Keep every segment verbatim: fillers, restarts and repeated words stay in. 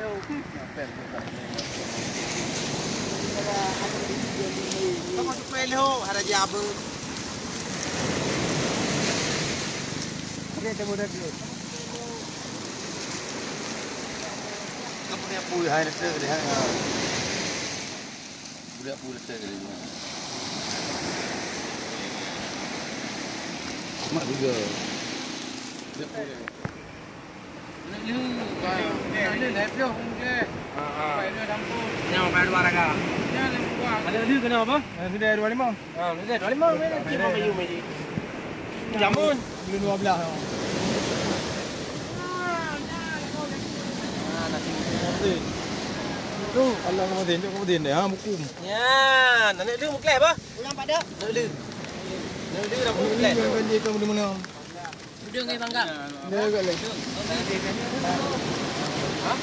Kamu suka lu, hara jabu. Oke, temu dah dulu. Kamu ni apa, hai, nak cakap dia, ha? Budak pun letak kali ni. Mak tiga. Budak pun. Nak lu, nak lu live vlog pun ke? Ha, ha. Sampai lu dampung. Nyawa bayar dua raga. Nyawa dampung. Ada lu kena apa? Eh, sudah dua lima. Ah, sudah dua lima, meh. Cik mau mayu, meh. Jamun. Belum dua belas. Ah, nasi. Tu, Allah kau tin, kau tin deh, ha, mukum. Ya, nak lu mukleh apa? Pulang pada. Nak lu. Nak lu dah mukleh. Yang kan dia tu mana? Udang ke bangga? Dia agak lagi. Ha?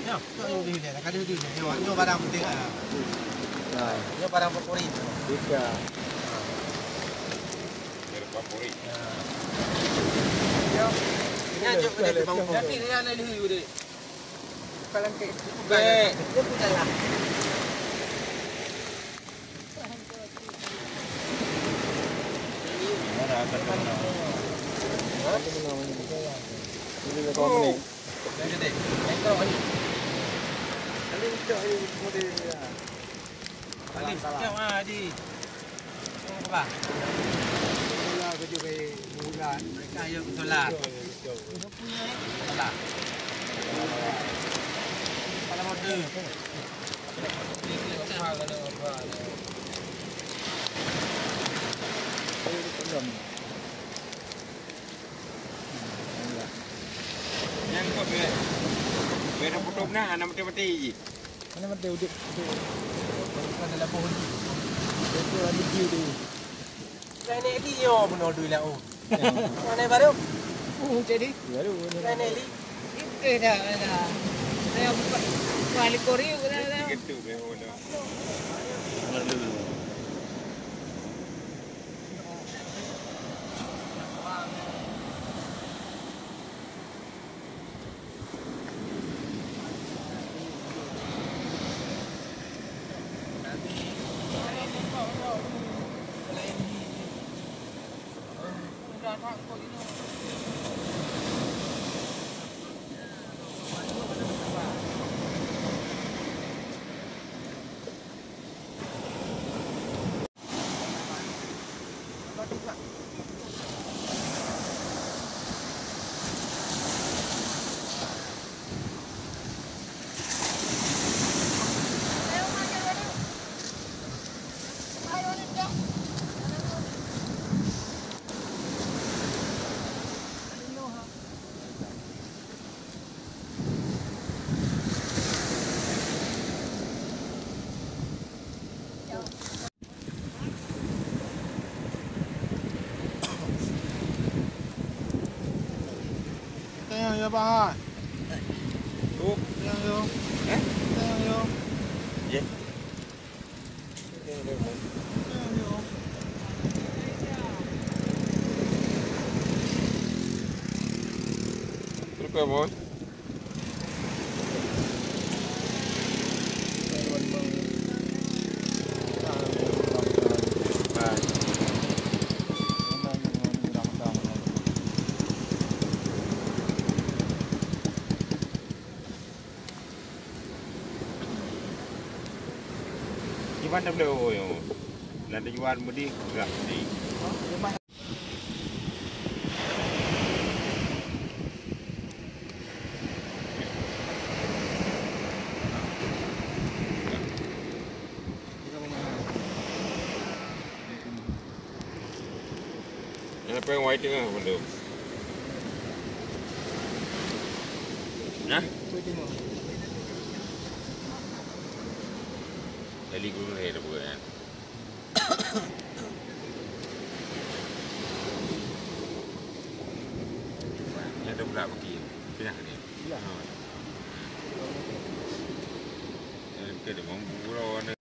Ya, tak ada dia. Nyoba, nyoba barang penting ah. Nyoba barang favorit. Bukan. Nya jok kena di bangku. Tapi dia nak lelaki deh. Kalau ke. Baik. Dia pun dah lah. Mana akan menang? Ini kau ni. Adi, siap ah, Adi. Tunggu bah. Mula kerja baik, mula. Mereka ayo betul lah. Betul lah. Kepala motor. Nyang kot, weh. Weh, dah putôh nah, aneuk maté-maté jih. Mana maté udép, udép. Bukan dalam pohon. Itu ada view tu. Lain ni lagi, yo, benar tu lah, oh. Mana baru? Oh, jadi? Baru. Lain ni lagi. Itu dah, dah. Saya buka, buka likori, dah, dah. Gitu, weh, oh, dah. Lalu. Tengok ya, Bang. Tengok ya. Eh? Tengok ya. Ya. Tengok ya. Lupa, Bos. Kiban dah boleh, oh, oh. Nak dijual mudi, gerak mudi. Kenapa yang white tengah pun tu? Nah? Dari guru saya dah buat kan? Yang dah pula pergi. Pindah ni. Ya. Ha. Yang kita dah mampu pula orang.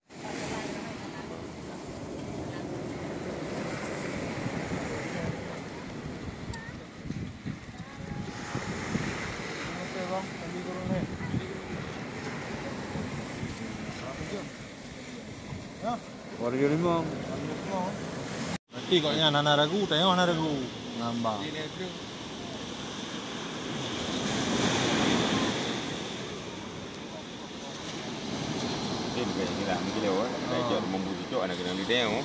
Okey, bang. Lagi kurang ni. Waroe limong. Berarti kok nyan hana ragu, tengok hana ragu. Ngambang. Ini lah, mungkin lewat. Dah cok, membungkus cok, anak kena lidang.